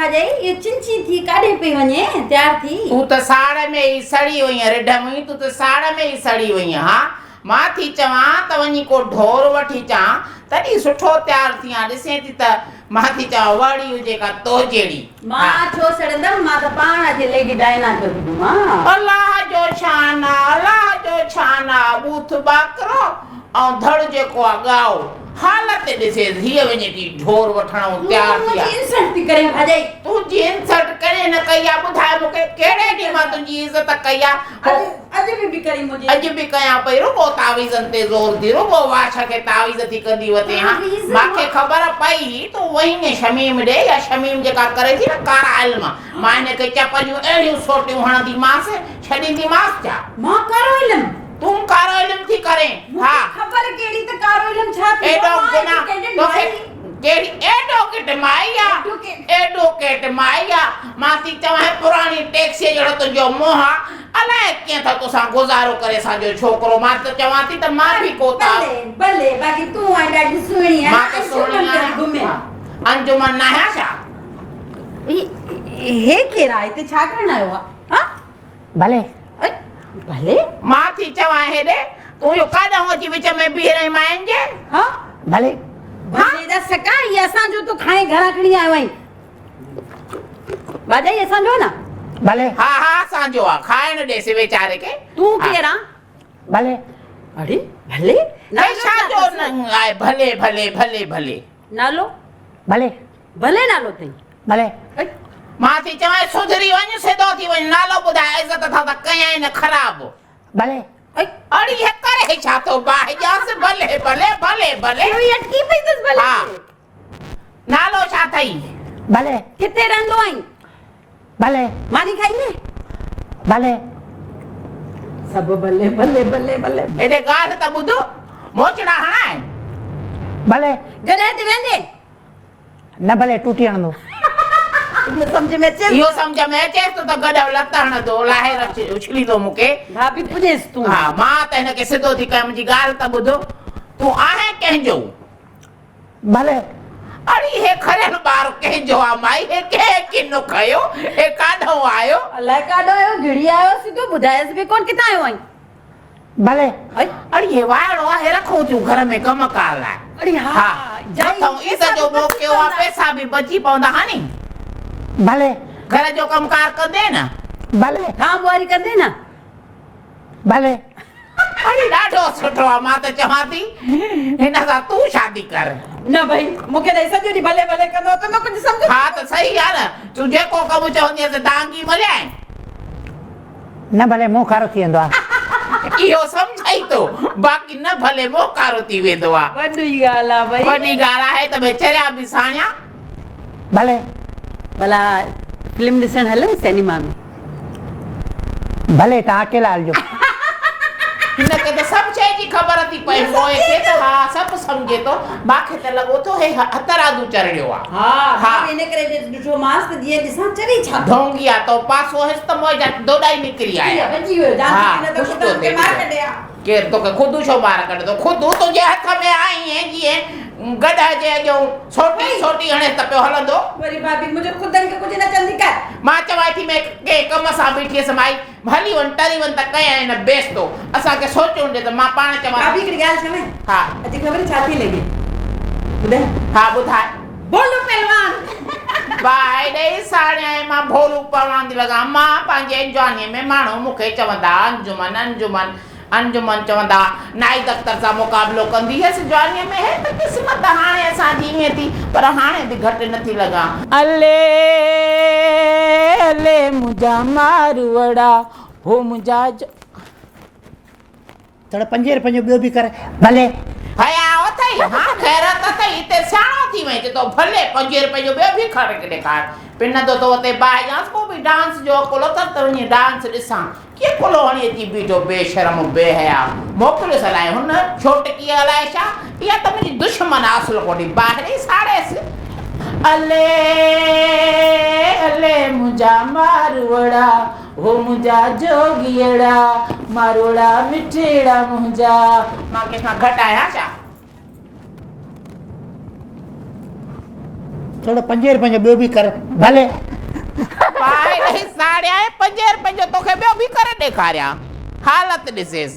ڀاڄائي، اهو چنچي ٿي ڪاڏي پئي وڃين، تيار ٿي؟ تون ته ساڙ ۾ ئي سڙي وئينء رڍ مئي، تون ته ساڙ ۾ ئي سڙي وئينء. ها، مان ٿي چوان ته وڃي ڪو ڍور وٺي اچان، تڏهن سٺو تيار ٿيان. ڏسين ٿي ته مان ٿي چوان وهڙي هجي ڪا تو جهڙي. مان ڇو سڙندم، مان ته پاڻ اڄ ليڊي ڊائنا ٿيو ٿي گهمان. الله جو شان آ، الله جو شان آ، ٻوٿ ٻاڪرو ۽ ڌڙ جيڪو آ ڳائو. حالت ڏسيس، هيء وڃي ٿي ڍور وٺڻ ۽ تيار تون ٿي آ. منهنجي انسلٽ ٿي ڪرين ڀاڄائي. تنهنجي انسلٽ ڪڏهن نه ڪئي آ، ٻڌاء مون کي ڪهڙي ڏينهن مان تنهنجي عزت ڪئي آ؟ اڄ اڄ به به ڪرين منهنجي. اڄ به ڪيان پئي، رڳو تعويذن تي زور ٿي، رڳو واڇ کي تعويذ ٿي ڪندي وتين ها. مان کي خبر پئي هئي تون وئين شميم ڏي يا شميم جيڪا ڪري ٿي نه ڪارا علم، مان هن کي چپليون اهڙيون سوٽيون هڻنديمانس، ڇڏينديمانس ڇا؟ مان ڪارو علم؟ تون ڪارو علم ٿي ڪرين؟ مون کي خبر ڪهڙي ته ڪارو علم ڇا ٿيندو؟ ايڏو مان گناهه ايجوڪيٽيڊ توکي مائي. ڪهڙي ايڊوڪيٽ مائي آ، ايڊوڪيٽ مائي آ، مان ٿي چوان هي پراڻي ٽيڪسيء جهڙو تنهنجو منهن آ، الائي ڪيئن ٿو توسان گذارو ڪري اسان جو ڇوڪرو، مان ته چوان ٿي ته مان به ڪو تا. بلي بلي باقي تون آهين ڏاڍي سهڻي آهين مان ته سهڻي انجمن ڪري آهيان. گهمين. انجمن ناهيان ڇا؟ هي ڪير آ هتي ڇا ڪرڻ آيو آ؟ ها؟ ڀلي. ڀلي؟ مان ٿي چوان هيڏي، تون اهو ڪاڏانهن اچي وچ ۾ بيهي رهين ماين جي؟ ها؟ ڀلي. ڀلي جا سڪا، هي اسان جو تون کڻي گهران کڻي آيو آهين. ڀاڄائي اسان جو آ نه؟ ڀلي. ها ها اسان جو آ، کائڻ ڏيس ويچاري کي. تون ڪير آن؟ ڀلي. اڙي ڀلي؟ هي ڇا جو آهي ڀلي ڀلي ڀلي ڀلي؟ نالو؟ ڀلي. ڀلي نالو اٿئي. ڀلي. مان ٿي چوانء سڌري وڃ، سڌو ٿي وڃ، نالو ٻڌاء، عزت ٿا ته ڪيائين نه خراب. ڀلي. اڙي هي ڪري ڇا ٿو باهه ڄاس، ڀلي ڀلي ڀلي ڀلي. اهو ئي اٽڪي پئي اٿس ڀلي. ها. نالو ڇا اٿئي؟ ڀلي. ڪٿي رهندو آهين؟ ڀلي. ماني کائيندين؟ ڀلي. سڀ ڀلي ڀلي ڀلي ڀلي. هيڏي ڳالهه ته ٻڌ، موچڙا هڻائين؟ ڀلي. گڏهه تي ويهندين؟ نه ڀلي ٽوٽي هڻندو. اهو سمجهه ۾ اچيس. اهو سمجهه ۾ اچيس ٿو ته گڏهه لت هڻندو، لاهي اڇليندو مون کي. ڀاڀي پڄيس تون. ها، مان ته هن کي سڌو ٿي ڪيان، منهنجي ڳالهه ته ٻڌ، تون آهين ڪنهن جو؟ ڀلي. اڙي هي کريل ٻار ڪنهن جو آ مائي، هي ڪنهن ڪنو کنيو، هي ڪاڏهون آيو؟ الائي ڪاڏهون آيو، گهڙي آيو سڌو، ٻڌايس به ڪونه ڪٿان آيو آهين. ڀلي. اڙي هي وائڙو آ، هي رکون ٿيون گهر ۾ ڪم ڪار لاء. اڙي ها، مٿئون عيد جو موقعو آ، پئسا به بچي پوندا ها ني. ڀلي. گهر جو ڪم ڪار ڪندين نه؟ ڀلي. ٿانء ٻهاري ڪندين نه؟ ڀلي. اڙي ڏاڍو سٺو آ، مان ته چوان ٿي هن سان تون شادي ڪر. نه ڀئي، مون کي ته هي سڄو ڏينهن ڀلي ڀلي ڪندو ته مان ڪجهه سمجهندي ها ته صحيح آ نه، تون جيڪو ڪم چوندينس دانگي مليائين. نه ڀلي منهن ڪارو ٿي ويندو آ. اهو سمجهائي ٿو، باقي نه ڀلي منهن ڪارو ٿي ويندو آ. وڏي ڳالهه آ ڀئي. وڏي ڳالهه آهي ته ڀئي چريا به ساڻيا. ڀلي. ڀلا فلم ڏسڻ هلون سئنيما ۾. ڀلي توهان اڪيلا هلجو. هن کي ته سڀ شيء جي خبر ٿي پئي. موئي کي ته ها سڀ سمجهي ٿو. مان کي ته لڳو ٿو هي هٿرادو چرڙيو آ. ها مان به ان ڪري ڏٺومانس ته جيئن ڏسان چري ڇا ٿو. ڍونگي آ تو پاسو هيس ته موئي جا دوڏائي نڪري آيا. بچي ويو جان ها ڇٽي نه ته خوش خدا ٿو مون کي ٿئي مار ڏسو. ڪڍي ها. ڪير توکي خودو ڇو مار ڪڍندو. خودو تنهنجي هٿ ۾ آ ائين جيئن گڏهه جي اڳيون سوٽي سوٽي هڻيس ته پيو هلندو. وري ڀاڀي منهنجي خودن کي ڪجهه نه چوندي ڪر. مان چوان ٿي مين ڪنهن ڪم سان بيٺي هيس مائي هلي وڃ ٽري وڃ ته ڪيائين نه بيستو اسان کي سوچڻ ڏي ته مان پاڻ چوان ٿي. ڀاڀي هڪڙي ڳالهه چوين؟ ها. اڄ خبر ڇا ٿي لڳي ٻڌايان؟ ها ٻڌاء. ڀولو پهلوان. باهه ڏئي ساڙيائين مان ڀولو پهلوان ٿي لڳان مان پنهنجي جوانيء ۾ ماڻهو مون کي چوندا انجمن انجمن انجمن چوندا نائي دفتر سان مقابلو ڪندي هيس جوانيء ۾ هي ته قسمت هاڻي اسان جي ائين ٿي پر هاڻي به گهٽ نه ٿي لڳان. الي الي منهنجا ماروئڙا هو منهنجا جو. ٿورو پنجين رپين جو ٻيو به ڪر ڀلي. حياء اٿئي ها غيرت اٿئي هتي سياڻو ٿي وئين چي ٿو ڀلي پنجين رپين جو ٻيو به کڻي ڏيکار پنندو ٿو وتي باهه ڄانس پوء به ڊانس جو عقل اٿس ته وڃي ڊانس ڏسان ڪيئن ڪلهو هڻي اچي بيٺو بي شرم بي حيا موڪليس الائي هن ڇوٽڪيء الائي ڇا اها ته منهنجي دشمن آ اصل ڪوٺي باهه ڏئي ساڙيس. الي الي منهنجا ماروئڙا هو منهنجا جوڳيئڙا ماروئڙا مٺيڙا منهنجا. مان ڪنهن کان گهٽ آهيان ڇا؟ ٿورو پنجين رپين جو ٻيو به ڪر ڀلي. باهه ڏئي ساڙيانء، پنجين رپين جو توکي ٻيو به ڪري ڏيکاريان. حالت ڏسيس.